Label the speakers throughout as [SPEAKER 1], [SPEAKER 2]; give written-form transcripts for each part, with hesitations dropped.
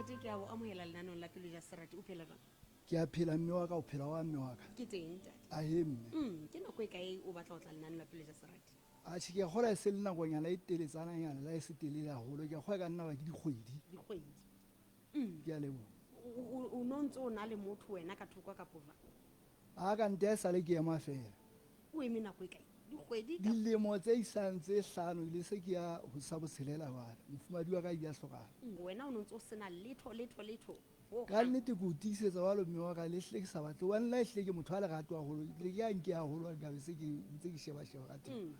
[SPEAKER 1] Ntate, ke a o amohela lenaneong la Pelo ja Serati. O phela jwang?
[SPEAKER 2] Ke a phela, mme wa ka. O phela wa, mme wa ka?
[SPEAKER 1] Ke teng, ntate.
[SPEAKER 2] Ahe, mme.
[SPEAKER 1] Ke nako e kae o batla ho tla lenaneong la Pelo ja Serati?
[SPEAKER 2] Atjhe, ke a kgolwa e se le nakonyana e teletsananyana, le ha e se telele haholo. Ke a kgolwa e ka nna ba ke dikgwedi.
[SPEAKER 1] Dikgwedi.
[SPEAKER 2] Ke a leboha.
[SPEAKER 1] O no ntse o na le motho wena ka thoko kapo jwang?
[SPEAKER 2] A ka nte esale ke ema feela.
[SPEAKER 1] O eme nako e kae? Dikgwedi
[SPEAKER 2] kapa? Dilemo tse isang tse hlano, ile se ke ya ho sa botshelela jwale. Mofumahadi wa ka a ile a hlokahala.
[SPEAKER 1] Wena o no ntse o sena letho, letho, letho ho
[SPEAKER 2] Ka
[SPEAKER 1] hang.
[SPEAKER 2] nnete ke o tiisetsa jwalo mme wa ka, le hlile ke sa batle hobane nna ehlile ke motho a lerato haholo. Le ke a nkeha haholo ha nka be se ke ntse ke sheba-sheba ka theko.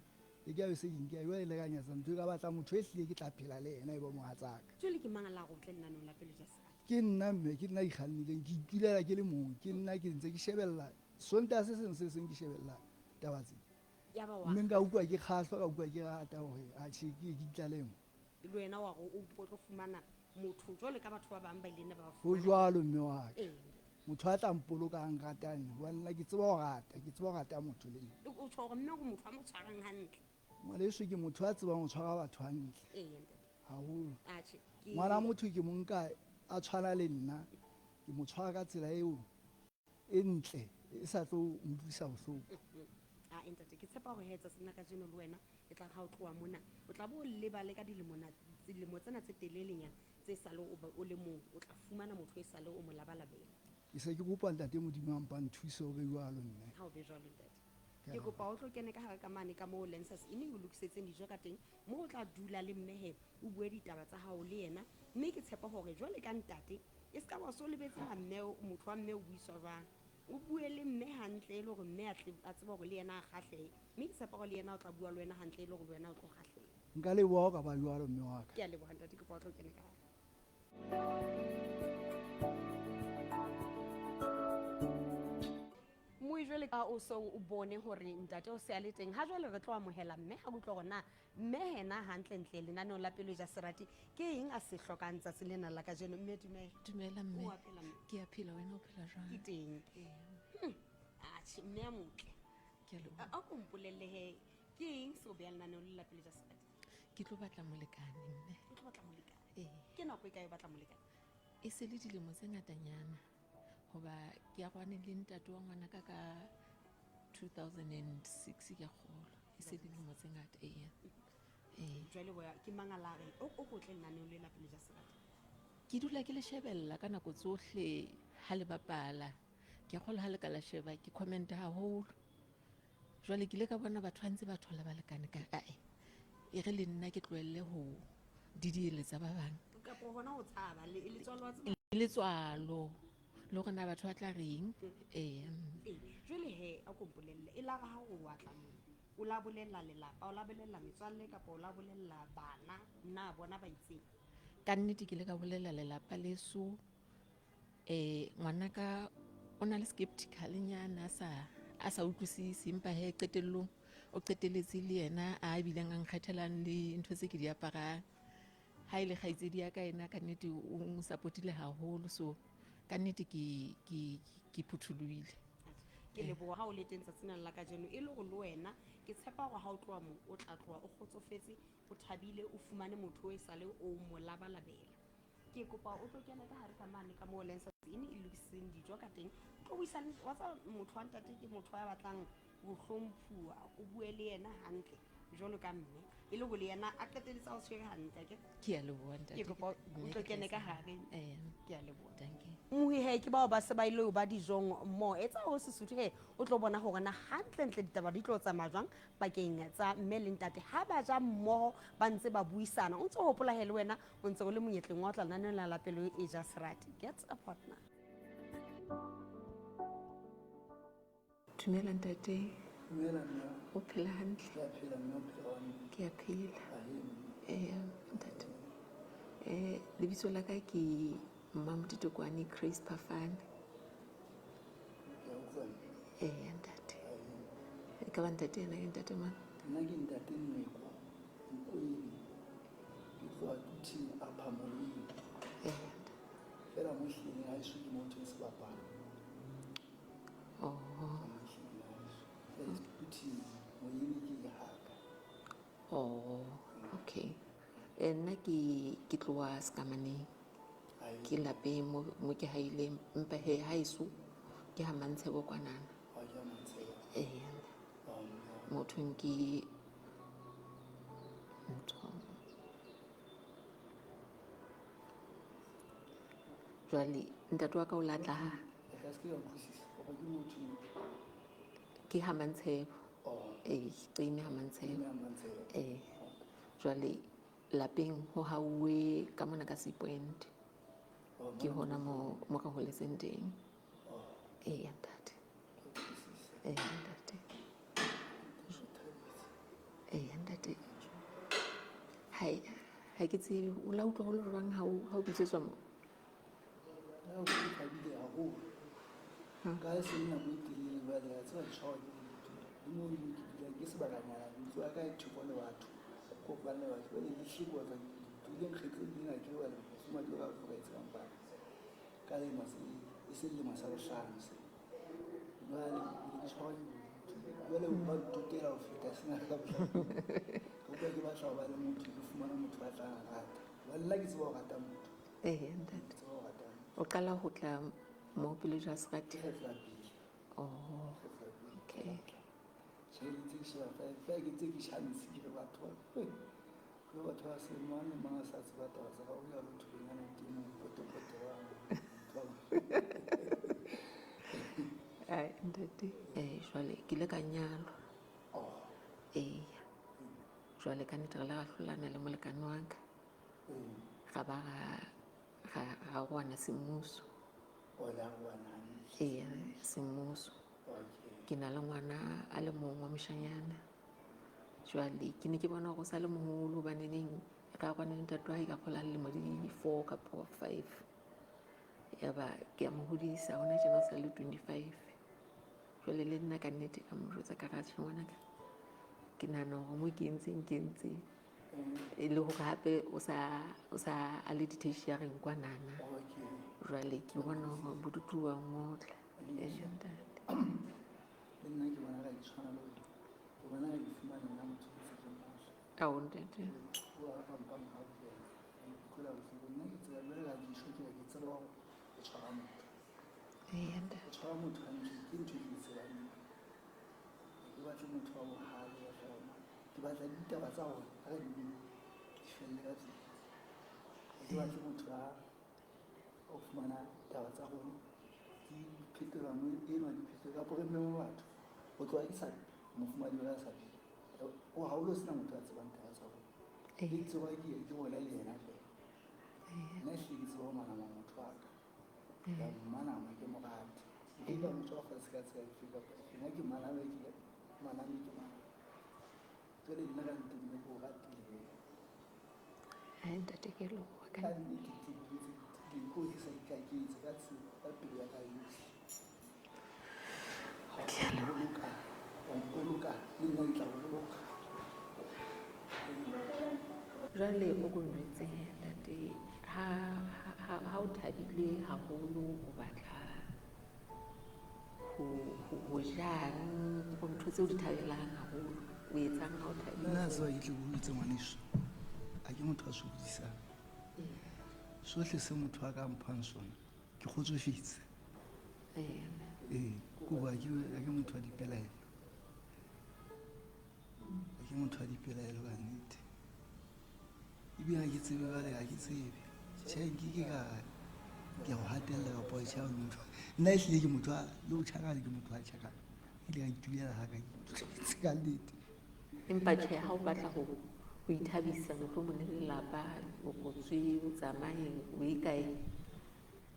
[SPEAKER 2] Le ke a be se ke nkeha jwale le ka nyatsa ntho e ka batla motho e hlile ke tla phela le yena e be mohatsaka.
[SPEAKER 1] Jwale ke mang a la re o tle lenaneong la Pelo ja Serati?
[SPEAKER 2] Ke nna mme, ke nna ikgannileng, ke itulela ke le mong, ke nna ke ntse ke shebella Sontaha se seng se seng ke shebella taba tse.
[SPEAKER 1] Yaba wa
[SPEAKER 2] Mme nka utlwa ke kgahlwa, ka utlwa ke rata hore atjhe ke ye ke itlalehe mo.
[SPEAKER 1] Le wena wa re o tlo fumana motho jwalo ka batho ba bang ba ileng ba ba
[SPEAKER 2] Ho
[SPEAKER 1] fumana.
[SPEAKER 2] jwalo mme wa ka.
[SPEAKER 1] Ee.
[SPEAKER 2] Motho a tla mpoloka a nratang, hobane nna ke tseba ho rata, ke tseba ho rata motho le nna.
[SPEAKER 1] O tjho hore mme o motho a mo tshwarang hantle.
[SPEAKER 2] Ngwaneso ke motho a tsebang ho tshwara batho hantle.
[SPEAKER 1] Ee, ntate.
[SPEAKER 2] Haholo.
[SPEAKER 1] Atjhe, ke.
[SPEAKER 2] Ngwana motho ke mo nka a tshwana le nna, ke mo tshwara ka tsela eo e ntle e sa tlo nkutlwisa bohloko.
[SPEAKER 1] Ae ntate, ke tshepa hore he tsatsing la kajeno le wena e tla re ha o tloha mona o tla bo o lebale ka dilemo dilemo tsena tse telelenyana tse sale o o le mong, o tla fumana motho e sale o mo labalabela.
[SPEAKER 2] Ke se ke kopa ntate Modimo a mpa nthuse ho be jwalo mme.
[SPEAKER 1] Ha o be jwalo ntate. Ke kopa o tlo kene ka hare ka mane ka moo Lancers Inn e o lokisetseng dijo ka teng, moo o tla dula le mme he o bue ditaba tsa hao le yena. Mme ke tshepa hore jwale ka ntate e se ka ba o so lebetse na mme motho wa mme o buiswa jwang. O bue le mme hantle e le hore mme a tle a tsebe hore le yena a kgahlehe. Mme ke tshepa hore le yena o tla bua le wena hantle e le hore le wena o tlo kgahleha.
[SPEAKER 2] Nka leboha o ka ba jwalo mme wa ka.
[SPEAKER 1] Ke a leboha ntate, ke kopa o tlo kene ka hare. Moi jwale ka o so o bone hore ntate o se a le teng, ha jwale re tlo amohela mme ha utlwa hore na mme hena hantlentle lenaneong la Pelo ja Serati ke eng a se hlokang tsatsi lena la kajeno. Mme dumela.
[SPEAKER 3] Dumela mme.
[SPEAKER 1] O a phela mme?
[SPEAKER 3] Ke a phela, wena o phela jwang?
[SPEAKER 1] Ke teng. Atjhe, mme a motle.
[SPEAKER 3] Ke a leboha.
[SPEAKER 1] A ko mpolelle he, ke eng se o beha lenaneong le la Pelo ja Serati?
[SPEAKER 3] Ke tlo batla molekane mme.
[SPEAKER 1] O tlo batla molekane?
[SPEAKER 3] Ee.
[SPEAKER 1] Ke nako e kae o batla molekane?
[SPEAKER 3] E se le dilemo tse ngatanyana hoba ke arohane le ntate wa ngwana ka ka 2006 ke a kgolwa. E se le dilemo tse ngata, ee. Ee.
[SPEAKER 1] Jwale boya ke mang a la re o ko tle lenaneong le la Pelo ja Serati?
[SPEAKER 3] Ke dula ke le shebella ka nako tsohle ha le bapala. Ke a kgolwa ha le ka la sheba ke comment haholo. Jwale ke ile ka bona batho ba ntse ba thola balekane ka ae. E re le nna ke tlohelle ho didieletsa ba bang.
[SPEAKER 1] Kapo hona ho tshaba le letswalo wa tseba.
[SPEAKER 3] Le letswalo le hore na batho ba tla reng. Ee.
[SPEAKER 1] Ee, jwale he a ko mpolelle e la re ha o wa tla moo o la bolella lelapa, o la bolella metswalle kapa o la bolella bana na bona ba itseng?
[SPEAKER 3] Ka nnete ke ile ka bolella lelapa leso. Ngwanaka o na le skeptical nyana a sa utlwisise, empa he qetellong o qetelletse le yena a bileng a nkgethelang le ntho tse ke di aparang. Ha e le kgaitsedi ya ka ena ka nnete o nsupportile haholo, so ka nnete ke phuthulohile.
[SPEAKER 1] Ke leboha ha o le teng tsatsing la kajeno e le hore le wena ke tshepa hore ha o tloha moo o tla tloha o kgotsofetse, o thabile, o fumane motho e sale o mo labalabela. Ke kopa o tlo kena ka hare ka mane ka moo Lancers Inn e lokisitseng dijo ka teng. O tlo buisane wa tseba motho wa ntate ke motho ya batlang ho hlomphuwa, o bue le yena hantle jwalo ka mme e le hore le yena a qetelletse a o tshwere hantle akere?
[SPEAKER 3] Ke a leboha ntate.
[SPEAKER 1] Ke kopa o tlo kene ka hare.
[SPEAKER 3] Ee.
[SPEAKER 1] Ke a leboha.
[SPEAKER 3] Dankie.
[SPEAKER 1] Mohi he ke bao ba se ba ile ho ba dijong mo. Etsa ho Sesotho he o tlo bona hore na hantlentle ditaba di tlo tsamaya jwang pakeng tsa mme le ntate ha ba ja mmoho ba ntse ba buisana. O ntse o hopola he le wena o ntse o le monyetleng wa ho tla lenaneong la Pelo e ja Serati. Get a partner.
[SPEAKER 3] Dumela ntate.
[SPEAKER 2] Dumela mme.
[SPEAKER 3] O phela hantle?
[SPEAKER 2] Ke a phela mme, o phela jwang?
[SPEAKER 3] Ke a phela.
[SPEAKER 2] Ahe mme.
[SPEAKER 3] Ntate. Lebitso la ka ke Mmamoditokwane Grace Phafane.
[SPEAKER 2] Ke a utlwa mme.
[SPEAKER 3] Ntate. E ka ba ntate yena ke ntate mang?
[SPEAKER 2] Nna ke ntate Nneko Nkwele. Ke tloha Quthing Upper Moyeng.
[SPEAKER 3] Ntate.
[SPEAKER 2] Fela mo hleng ha eso ke motho e sebapalo.
[SPEAKER 3] Oh.
[SPEAKER 2] Mo hleng ha eso. Fela Quthing Moyeng ke haka.
[SPEAKER 3] Oh, okay. Nna ke tloha Sekamaneng. Ke lapeng mo ke haileng, empa he haeso ke ha Mantshebo kwanana. Eya, mothong ke ntho. Jwale ntate wa ka o latla ke ha Mantshebo. Ee, qime ha Mantshebo. Ee, jwale lapeng ho hauwe ka mona ka Sea Point. Ke hona mo re holetseng teng. Eya ntate. Eya ntate. Eya ntate. Hai, ha ke tsebe o la utlwa ho le jwang ha o bitsetswa mo?
[SPEAKER 2] Nna ke thabile haholo. Ka e se le nako e telele jwale a tseba ke tshwarwa ke bodutu. Le moo ke dulang ke sebakanyana, ntlo ya ka e thoko le batho, kopane le batho. Jwale le hlile ke otlwa ke bodutu. Le nkgetlong lena ke re mofumahadi wa ka o hlokahetse ka mpa ka lemo se e se lemo sa bohlano se. Jwale ke tshwarwa ke bodutu. Jwale o ba ntutela ho feta sena ka bohlano. Ka utlwa ke batla ho ba le motho, ke fumana motho a tla rata. Jwale nna ke tseba ho rata motho.
[SPEAKER 3] Eya ntate.
[SPEAKER 2] Ke tseba ho rata motho.
[SPEAKER 3] O qala ho tla mo pele Jasrati?
[SPEAKER 2] Kgetlo la pele.
[SPEAKER 3] Oh.
[SPEAKER 2] Kgetlo la pele.
[SPEAKER 3] Okay.
[SPEAKER 2] Tjhe, ke ntse ke sheba feela, ke ntse ke chance ke re batho ba, ke batho ba se mang le mang a sa tseba taba tsa ka, o ya lotho teng mo potopoto wa.
[SPEAKER 3] Ai ntate, jwale ke ile ka nyalwa.
[SPEAKER 2] Oh.
[SPEAKER 3] Eya. Jwale ka nnete re ile ra hlolana le molekane wa ka. Ra ba ra arohana semmuso.
[SPEAKER 2] O la arohana hantle.
[SPEAKER 3] Eya, semmuso.
[SPEAKER 2] Okay.
[SPEAKER 3] Ke na le ngwana a le mong wa moshanyana. Jwale ke ne ke bona hore o sa le moholo hobane neng re arohane le ntate wa hae ka kgola lemo di 4 kapa 5. Yaba ke a mo hodisa hona tjena o sa le 25. Jwale le nna ka nnete ka mo jwetsa ka re atjhe ngwanaka. Ke nahana hore mo ke entseng ke entseng. E le hore hape o sa a le di-tertiary-eng kwanana.
[SPEAKER 2] Okay.
[SPEAKER 3] Jwale ke bona hore bodutu wa ngotla. Ee, ntate.
[SPEAKER 2] Le nna ke bona ka ke tshwana le wena. Ke bona ka ke fumane nna motho ke se ke mmohla.
[SPEAKER 3] Ao ntate.
[SPEAKER 2] O a ka mpang ha bobebe. Ke utlwela bohloko. Nna ke tseba jwale ka ke tjho ke re ke tseba hore o tshwara motho.
[SPEAKER 3] Eya ntate.
[SPEAKER 2] O tshwara motho hantle ke ntho e ke e tsebang nna. Ha ke batle motho wa bohale, wa tla ke batla ditaba tsa rona ha re di bue di felle ka tsela. Ha ke batle motho a o fumana taba tsa rona di phetolwa mo enwa di phetolwa kapo re meme batho. Ho tloha ke sa mofumahadi wa ka sa phela. O haholo sena motho a tsebang taba tsa rona. Ke tseba ke rona le yena feela. Nna ehlile ke tseba ho manama motho wa ka. Ka mmanama ke mo rate. Ke ka motho wa fatshe ka tsela efe kapa efe. Nna ke maname ke maname ke maname. Jwale nna ka nnete ke o ratile.
[SPEAKER 3] Ai ntate ke leboha ka
[SPEAKER 2] Ka nnete ke tebile tse ke ko ke sa ikaketse ka tsela ka pelo ya ka yohle.
[SPEAKER 3] Ke a leboha.
[SPEAKER 2] Boloka, wa mpoloka, le nna ke tla o boloka.
[SPEAKER 3] Jwale o ko njwetse ntate, ha o thabile haholo o batla ho jang, ho ntho tseo di thabelang haholo, o etsang ha o thabile?
[SPEAKER 2] Nna tseba ke tle ke o jwetse ngwaneso, ha ke motho a sokodisang. Sohle se motho a ka mphang sona, ke kgotsofetse. Ee, ke hoba ha ke motho wa dipelaelo. Ha ke motho wa dipelaelo ka nnete. Ebile ha ke tsebe jwale, ha ke tsebe. Tjhe, nkeke ka ke a o hatella kapa tjhe ha o le motho. Nna ehlile ke motho a le ho tjhakana ke motho a tjhakana. Ile ka itulela ha ka itulela ka nnete.
[SPEAKER 3] Empa tjhe, ha o batla ho ithabisa mohlomong le lelapa, o tswe o tsamaye o ye kae?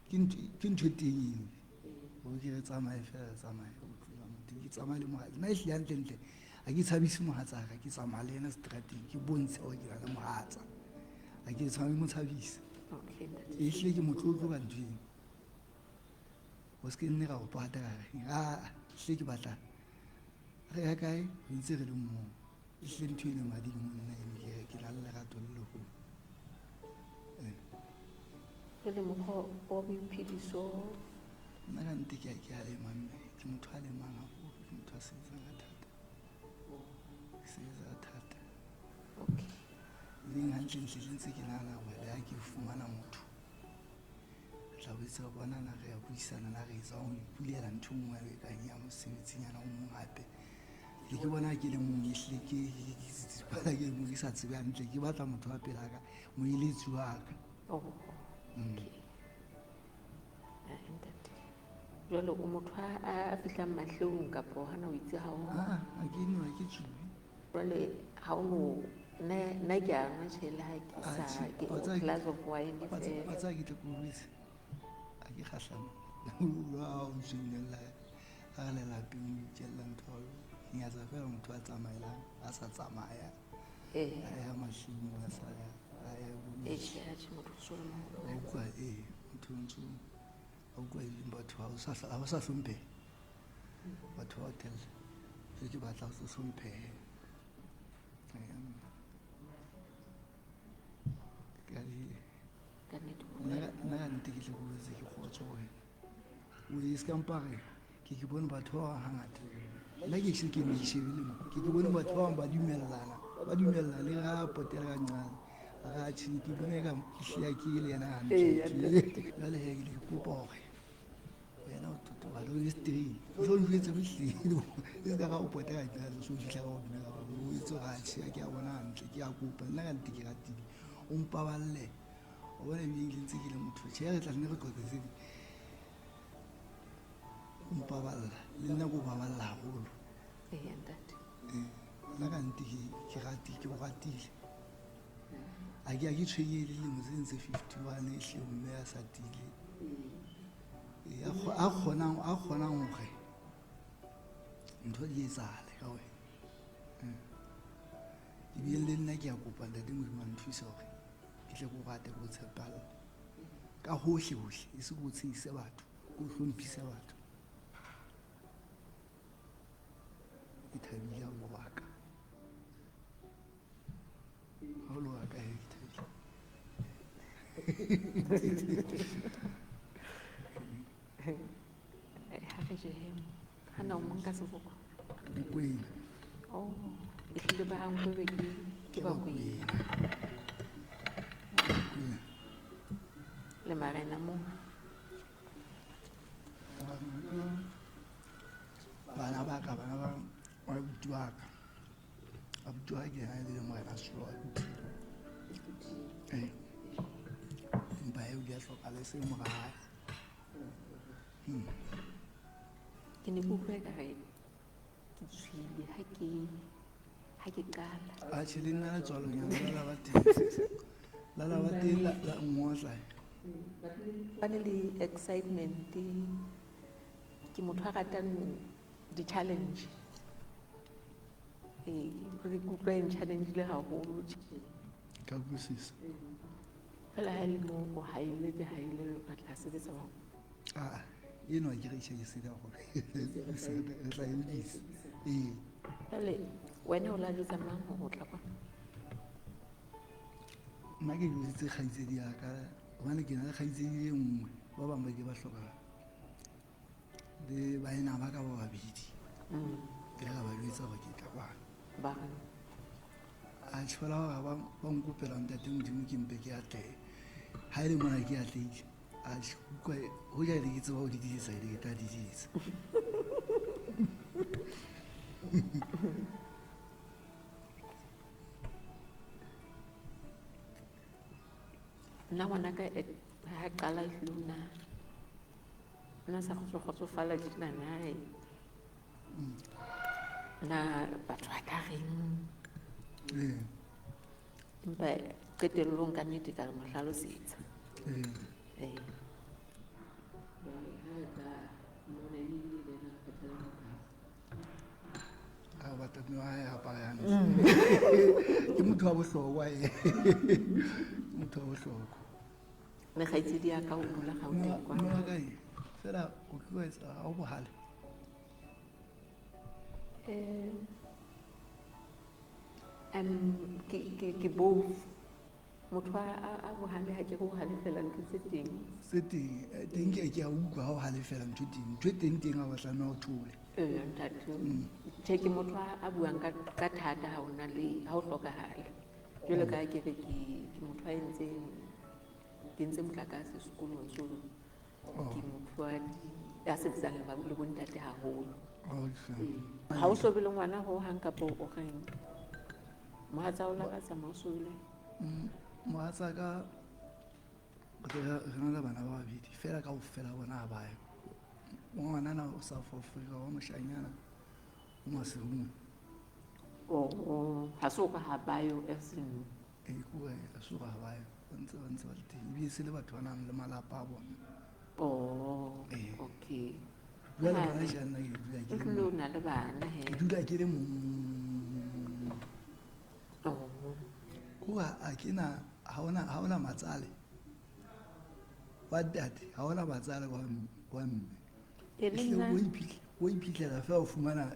[SPEAKER 2] Ke ntho e teng eno. Hore ke re tsamaye feela re tsamaye ho tloha motho ke tsamaye le mohatsa. Nna ehlile hantlentle ha ke tshabise mohatsaka, ke tsamaya le yena seterateng, ke bontshe hore ke na le mohatsa. Ha ke tshabe mo tshabise.
[SPEAKER 3] Okay, ntate.
[SPEAKER 2] Ehlile ke motlotlo ka ntho eno. Ho se ke nne ra o pata ka re, ah, ehlile ke batla re ya kae, re ntse re le mmoho. Ehlile ntho eno mading ho nna eno ke re ke na le lerato le leholo.
[SPEAKER 3] Jwale mokgwa wa boiphediso?
[SPEAKER 2] Nna ka nnete ke a lema mme, ke motho a lemang haholo, ke motho a sebetsang ka thata. Ke sebetsa ka thata.
[SPEAKER 3] Okay.
[SPEAKER 2] Leng hantlentle ke ntse ke nahana hore le ha ke fumana motho, jwetse re bonana re ya buisana na re etsa ho ipulela ntho e nngwe e kang ya mosebetsinyana o mong hape. Le ke bona ke le mong ehlile ke tsitsipala ke le mong ke sa tsebe hantle, ke batla motho wa pelaka, moeletsi wa ka.
[SPEAKER 3] Oh, okay. Ntate. Jwale o motho a fihlang mahlong kapo hana o itse ha o
[SPEAKER 2] Ah, ha ke nwe, ha ke tsubi.
[SPEAKER 3] Jwale ha o no nna ke a nwa tjhe le ha ke
[SPEAKER 2] Ah,
[SPEAKER 3] sa
[SPEAKER 2] tjhe.
[SPEAKER 3] ke
[SPEAKER 2] Wa tseba ke-
[SPEAKER 3] glass of wine
[SPEAKER 2] wa tseba-
[SPEAKER 3] feela.
[SPEAKER 2] wa tseba ke tle ke o jwetse, ha ke kgahlano. Ha o ntso inella, ha re le lapeng o itjella ntho ya hao. Ke nyatsa feela motho a tsamaelang, a sa tsamaya.
[SPEAKER 3] Eh.
[SPEAKER 2] A ya mahlong, a sa ya, a ya bo-
[SPEAKER 3] Eh, tjhe, ha tjhe, motho o so le moholo.
[SPEAKER 2] Wa utlwa, eh, motho o ntso, wa utlwa e leng batho ha o sa ha o sa hlompheha. Batho ba o tella. Jwale ke batla o tlo hlomphehe. Ka di-
[SPEAKER 3] Ka nnete o
[SPEAKER 2] Nna ka nnete ke tle ke o jwetse ke kgotso ho wena. O e se ka mpa re, ke bone batho ba bang hangata. Nna ke se ke ne ke shebile mo. Ke bone batho ba bang ba dumellana. Ba dumellana le ha potela ka nqane. Ha tjhe, ke bone eka ke hlile ke le yena hantle.
[SPEAKER 3] Ee, ntate.
[SPEAKER 2] Jwale he, ke ne ke kopa hore wena o totobale, o le straight. O so njwetse ho hlile. E se ka ra o potela nqane, o so fihla ka o dumela hore o etse hore ha tjhe, ha ke a bona hantle, ke a kopa. Nna ka nnete ke ratile. O mpaballe. O bona ebile ke ntse ke le motho. Tjhe, re tla nne re qoqe tse ding. O mpaballa. Le nna ke o baballa haholo.
[SPEAKER 3] Ee, ntate.
[SPEAKER 2] Ee, nna ka nnete ke ratile, ke o ratile. Ha ke tshwenyehe le dilemo tse ntse 51 e hle mme a sa tiile. Ee, a kgonang, a kgonang hore ntho di etsahale ka wena. Ebile le nna ke a kopa ntate Modimo a nthuse hore ke tle ke o rate, ke o tshepalle. Ka hohle hohle, e se ke o tshehise batho, ke o hlomphise batho. Ke thabile ha o le wa ka. Ha o le wa ka, he, ke thabile.
[SPEAKER 3] Ha re je he. Ha na o mo nka seboko?
[SPEAKER 2] Mokwena.
[SPEAKER 3] Oh, e hlile ba ha Nkwebe ke
[SPEAKER 2] Ke
[SPEAKER 3] Bakwena.
[SPEAKER 2] Bakwena.
[SPEAKER 3] Le marena moo.
[SPEAKER 2] Bana ba ka, bana ba abuti wa ka. Abuti wa ka ke yena e leng morena Solo abuti. Ee. Empa eo di a hlokahala, e se mora hae.
[SPEAKER 3] Ke ne ke utlwa ekare ke tshohile ha ke qala.
[SPEAKER 2] Atjhe, le nna letswalonyana la la ba teng. La la ba teng, la nngotla.
[SPEAKER 3] Ba ne le excitement. Ke motho a ratang di-challenge. Ee, ke utlwa e n-challenge-ile haholo.
[SPEAKER 2] Ka utlwisisa.
[SPEAKER 3] Feela ha e le moo o haelletse, haelletse, o tla sebetsa wa.
[SPEAKER 2] Ah, eno ha ke re tjhe, ke sena hore re tla e lokisa. Ee.
[SPEAKER 3] Jwale wena o la jwetsa mang hore o tla kwana?
[SPEAKER 2] Nna ke jwetsitse kgaitsedi ya ka, hobane ke na le kgaitsedi e nngwe, ba bang ba ile ba hlokahala. Le baena ba ka ba babedi. Ke ka ba jwetsa hore ke tla kwana.
[SPEAKER 3] Ba reng?
[SPEAKER 2] Atjhe, feela hore ba nkopela ntate Modimo ke mpe ke atlehe. Ha e le mona ke atlehile. Atjhe, utlwa, hoja ne ke tseba ho di dietsa, ne ke tla di dietsa.
[SPEAKER 3] Nna ngwanaka, ha qala ehlile o na sa kgotsofala tjena na, e. Na batho ba ka reng? Empa qetellong ka nnete ka mo hlalosetsa. Ee. Jwale ha re ka mmona e le yena a kgethelang motho.
[SPEAKER 2] Ha o batla mme wa hae a apare hantle. Ke motho wa bohlokwa, eh. Ke motho wa bohlokwa.
[SPEAKER 3] Mme kgaitsedi ya ka o dula Gauteng kwana.
[SPEAKER 2] Mme wa ka e, feela o tlo etsa ha o bohale?
[SPEAKER 3] Ke both. Motho a bohale ha ke re o halefela ntho tse teng.
[SPEAKER 2] Tse teng, teng ke a utlwa ha o halefela ntho teng. Ntho e teng teng ha o batla nna o thole.
[SPEAKER 3] Ee, ntate. Tjhe, ke motho a buang ka thata ha o na le, ha o hlokahala. Jwalo ka ha ke re ke motho a entseng, ke entse motlakase sekolong, so Ke motho wa ya sebetsang le bontate haholo.
[SPEAKER 2] Okay.
[SPEAKER 3] Ha o so be le ngwana ho hang kapa o reng? Mohatsa o lakatsa ma o so bile.
[SPEAKER 2] Mohatsaka re na le bana ba babedi fela kaofela bona ha ba yo. Wa ngwanana o South Africa, wa moshanyana o Maseru.
[SPEAKER 3] Oh, ha se o ka ha ba yo as in.
[SPEAKER 2] Ee, ke hore ha se hore ha ba yo, ba ntse ba le teng. Ebile se le batho ba nang le malapa a bona.
[SPEAKER 3] Oh,
[SPEAKER 2] Ee.
[SPEAKER 3] okay.
[SPEAKER 2] Jwale hona tjena ke dula ke
[SPEAKER 3] O
[SPEAKER 2] le
[SPEAKER 3] hlile o
[SPEAKER 2] mong.
[SPEAKER 3] na le bana he.
[SPEAKER 2] Ke dula ke le mong.
[SPEAKER 3] Oh.
[SPEAKER 2] Kore ha ke na ha hona matsale. Wa ntate ha hona matsale wa mme.
[SPEAKER 3] E le
[SPEAKER 2] Ehlile
[SPEAKER 3] nna.
[SPEAKER 2] o iphitlhela fela o fumana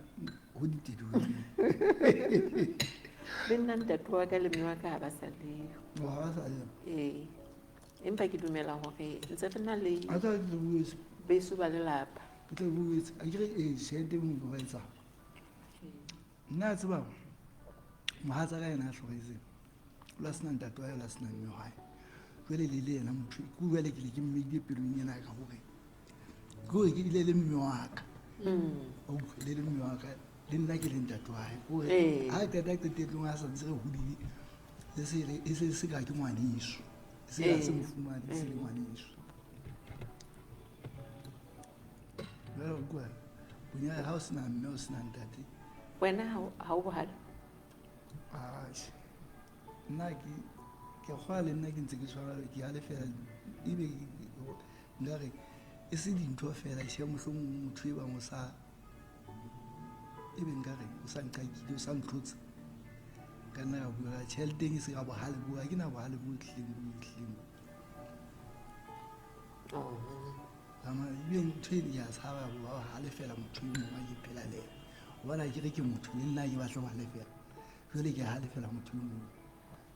[SPEAKER 2] ho ditedu.
[SPEAKER 3] Le nna ntate wa ka le mme wa ka ha ba sa leyo.
[SPEAKER 2] Ha ba sa leyo.
[SPEAKER 3] Ee. Empa ke dumela hore ntse re na le
[SPEAKER 2] A tla ke bue
[SPEAKER 3] beso ba lelapa.
[SPEAKER 2] Ke tla bue a ke re tjhelete e nngwe ba etsang. Nna a tseba mohatsa ka yena a hlokahetseng. O la sena ntate wa hae, o la sena mme wa hae. Jwale le yena motho ke jwale ke le ke mmeile pelong ena ka hore ke hore ke ile le mme wa ka. O utlwa le mme wa ka le nna ke le ntate wa hae. Hore ha qeta qetellong a sa ntse re hodile e se re e se se ka ke ngwaneso. E se ka se mofumahadi e se le ngwaneso. Jwale o utlwa bonyane ha o sena mme o sena ntate.
[SPEAKER 3] Wena ha o bohale?
[SPEAKER 2] Atjhe. Nna ke kgolwa le nna ke ntse ke tshwara ke halefela ebe nkare e se dintho fela tjhe mohlomong motho e bang o sa ebe nkare o sa nqakile o sa ntlotse. Ka nna ka bua tjheleteng e se ka bohale bo ha ke na bohale bo tlileng bo. Ama ebe ntho e ya tshaba bo halefela motho e mong a ke phela le yena. Hobane ha ke re ke motho le nna ke batla ho halefela. Jwale ke halefela motho e mong.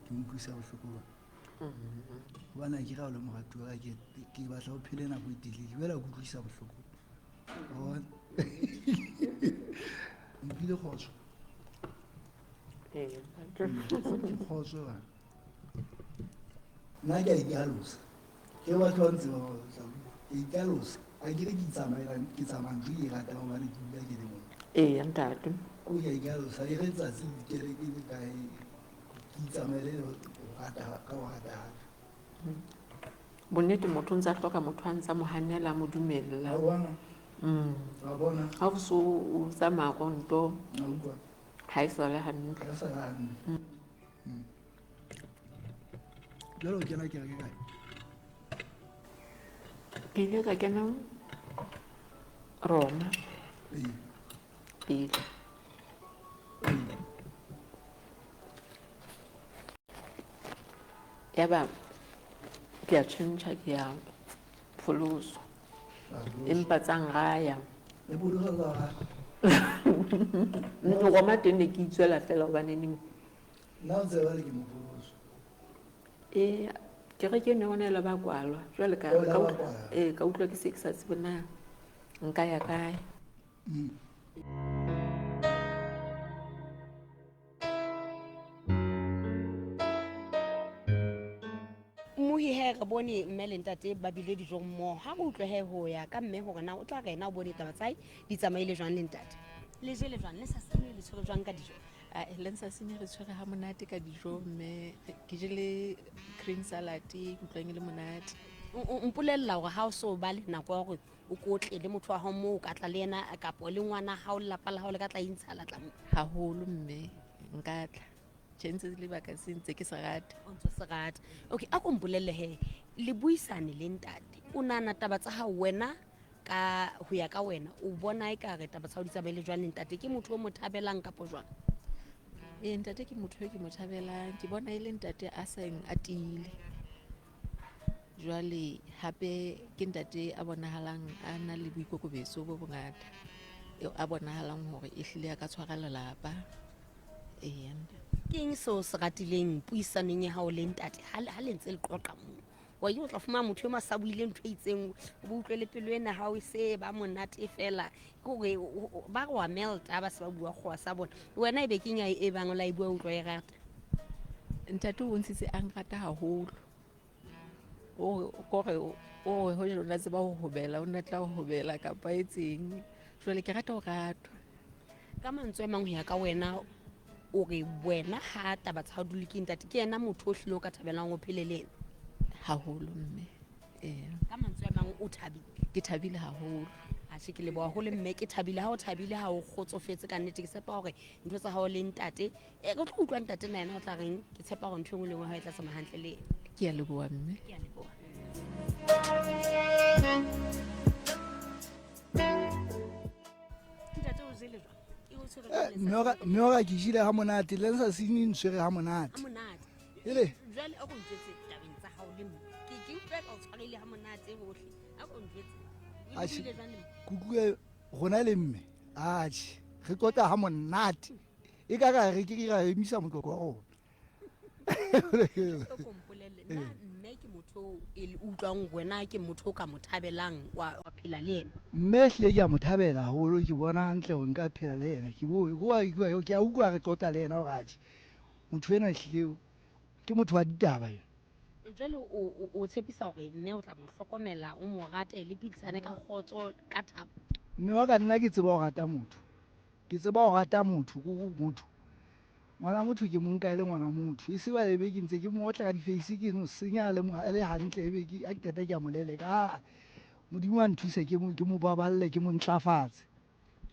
[SPEAKER 2] Ke utlwisa bohloko ba. Hobane ha ke re ha o le moratuwa wa ka ke batla o phele nako e telele. Jwale ha ke utlwisa bohloko. Wa bona? Mphile kgotso.
[SPEAKER 3] Ee.
[SPEAKER 2] Ke kgotso bana. Nna ke a ikalosa. Ke batho ba ntse ba batla. Ke ikalosa. Ha ke re ke itsamaela ke tsamaya ntho e ke e ratang hobane ke dula ke le mong.
[SPEAKER 3] Ee, ntate.
[SPEAKER 2] O ke a ikalosa e re tsatsi le dikele ke le kae ke itsamaele ho rata ka ho rata ha ka.
[SPEAKER 3] Bonnete motho o ntsa hloka motho a ntsa mo hanela a mo dumella.
[SPEAKER 2] Wa bona? Wa bona?
[SPEAKER 3] Ha o so o tsamaya ronto.
[SPEAKER 2] Wa utlwa?
[SPEAKER 3] Ha e sale hantle.
[SPEAKER 2] Ha e sale hantle. Jwale o kena kereke kae?
[SPEAKER 3] Ke ile ka kena Roma.
[SPEAKER 2] Ee.
[SPEAKER 3] Pele. Yaba ke a tjhentjha ke ya pholoso. Empa tsa nraya.
[SPEAKER 2] E pholoso tsa raya.
[SPEAKER 3] Roma teng ne ke itswela fela hobane neng.
[SPEAKER 2] Nna o tseba le ke mopholoso.
[SPEAKER 3] Ee, kereke ene yona e la ba kwalwa. Jwale
[SPEAKER 2] Oh, la ba kwalwa.
[SPEAKER 3] ka utlwa ke se ke sa tsebe na nka ya kae.
[SPEAKER 1] Mmohi he re bone mme le ntate ba bile dijong mmoho. Ha re utlwe he ho ya ka mme hore na o tla re yena o bone taba tsa hae di tsamaile jwang le ntate. Le jele jwang, le sa sene le tshwere jwang ka dijo?
[SPEAKER 3] Le sa sene re tshwere ha monate ka dijo mme ke jele green salad e utlwang e le monate.
[SPEAKER 1] O mpolella hore ha o so ba le nako ya hore o kotle le motho wa hao moo o ka tla le yena kapo le ngwana hao lelapa la hao le ka tla intsha la tla moo.
[SPEAKER 3] Haholo mme nka tla. Tjhe ntse lebaka se ntse ke se rata.
[SPEAKER 1] O ntse se rata. Okay, a ko mpolelle he le buisane le ntate. O nahana taba tsa hao wena ka ho ya ka wena o bona ekare taba tsa hao di tsamaile jwang le ntate? Ke motho o mo thabelang kapo jwang?
[SPEAKER 3] Ee, ntate ke motho e ke mo thabelang. Ke bona e le ntate a seng a tiile. Jwale hape ke ntate a bonahalang a na le boikokobetso bo bongata. Eo a bonahalang hore ehlile a ka tshwara lelapa. Ee.
[SPEAKER 1] Ke eng seo se ratileng puisanong ya hao le ntate ha le ntse le qoqa moo? Wa o tla fumana motho e mong a sa buile ntho e itseng, o bo utlwe le pelo ena ha o se ba monate fela. Ke hore ba re wa melta ha ba se ba bua kgowa sa bona. Wena ebe keng e bang o la e bua o utlwa e rata?
[SPEAKER 3] Ntate o bontshitse a nrata haholo. O kore O re hoja o na tseba ho hobela, o na tla ho hobela kapa etseng. Jwale ke rata ho ratwa.
[SPEAKER 1] Ka mantswe a mang ho ya ka wena, o re wena ha taba tsa hao di lokile ntate, ke yena motho o hlile o ka thabelang o phele le yena?
[SPEAKER 3] Haholo mme. Ee.
[SPEAKER 1] Ka mantswe a mang o thabile?
[SPEAKER 3] Ke thabile haholo.
[SPEAKER 1] Atjhe, ke leboha haholo mme, ke thabile ha o thabile, ha o kgotsofetse ka nnete. Ke tshepa hore ntho tsa hao le ntate, re tlo utlwa ntate na yena o tla reng. Ke tshepa hore ntho e nngwe le nngwe ha e tla tsamaya hantle le yena.
[SPEAKER 3] Ke a leboha mme.
[SPEAKER 1] Ke a leboha. Ntate o jele jwang? E o tshwere jwang letsatsi?
[SPEAKER 2] Mme wa ka ke jele ha monate, le sa sene ntshwere ha monate.
[SPEAKER 1] Ha monate.
[SPEAKER 2] Ele?
[SPEAKER 1] Jwale a ko ntjwetse tabeng tsa hao le mme. Ke utlwa ka o tshwarehile ha monate hohle. A ko ntjwetse. O
[SPEAKER 2] Atjhe,
[SPEAKER 1] utlwile jwang le mme?
[SPEAKER 2] Ke utlwile rona le mme. Atjhe, re qoqa ha monate. E ka ra re ke ra emisa moqoqo wa rona.
[SPEAKER 1] O ko mpolelle, na mme ke motho o e le utlwang wena ke motho o ka mo thabelang wa phela le yena?
[SPEAKER 2] Mme ehlile ke a mo thabela haholo, ke bona hantle hore nka phela le yena. Ke bo, ke wa, ke a utlwa re qoqa le yena hore atjhe, motho enwa ehlile ke motho wa ditaba ena.
[SPEAKER 1] Jwale o tshepisa hore mme o tla mo hlokomela, o mo rate, le phedisane ka kgotso, ka thabo?
[SPEAKER 2] Mme wa ka nna ke tseba ho rata motho. Ke tseba ho rata motho, ko motho. Ngwana motho ke mo nka e le ngwana motho. E se ba ebe ke ntse ke mo otla ka di-face, ke mo senya le mo, le hantle, ebe ke, ha ke qeta ke a mo leleka. Ah, Modimo a nthuse ke mo, ke mo baballe, ke mo ntlafatse.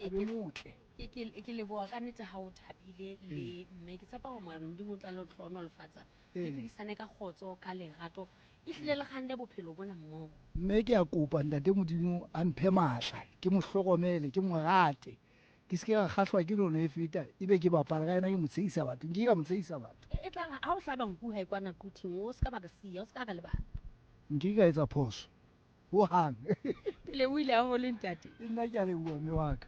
[SPEAKER 2] A be motle.
[SPEAKER 1] Ke leboha ka nnete ha o thabile le mme. Ke tshepa hore Morena Modimo o tla le hlohonolofatsa. Le phedisane ka kgotso, ka lerato. Ehlile le kganne bophelo bona mmoho.
[SPEAKER 2] Mme ke a kopa ntate Modimo a mphe matla, ke mo hlokomele, ke mo rate. Ke se ke ka kgahlwa ke lona e feta, ebe ke bapala ka yena, ke mo tshehisa batho. Nke ka mo tshehisa batho.
[SPEAKER 1] E tla re ha o hlaba nku ha e kwana quthing, o se ka ba re siya, o se ka re lebala.
[SPEAKER 2] Nke ka etsa phoso hohang.
[SPEAKER 1] Ke lebohile haholo ntate.
[SPEAKER 2] Le nna ke a leboha mme wa ka.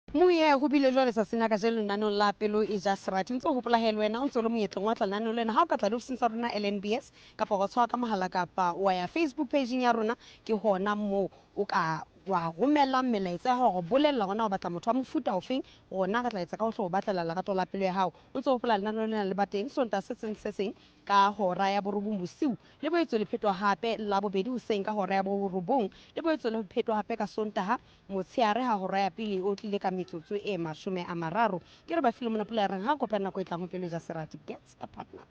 [SPEAKER 1] Moye ho bile jwale tsatsing la kajeno lenaneong la Pelo e ja Serati. Ntse o hopola he le wena o ntse o le monyetleng wa tla lenaneong lena ha o ka tla diofising tsa rona LNBS kapa wa tshwara ka mohala kapa wa ya Facebook page-ing ya rona, ke hona moo o ka wa romela melaetsa ya hore bolella hore na o batla motho wa mofuta ofeng, rona re tla etsa ka hohle ho batlela lerato la pelo ya hao. O ntse o hopola lenaneo lena le ba teng Sontaha se seng se seng ka hora ya borobong bosiu, le boetse le phetwa hape Labobedi hoseng ka hora ya borobong, le boetse le phetwa hape ka Sontaha motsheare ha hora ya pele o tlile ka metsotso e 30. Ke re ba file mona pula ya reng ha kopana nako e tlang ho Pelo e ja Serati. Get a partner.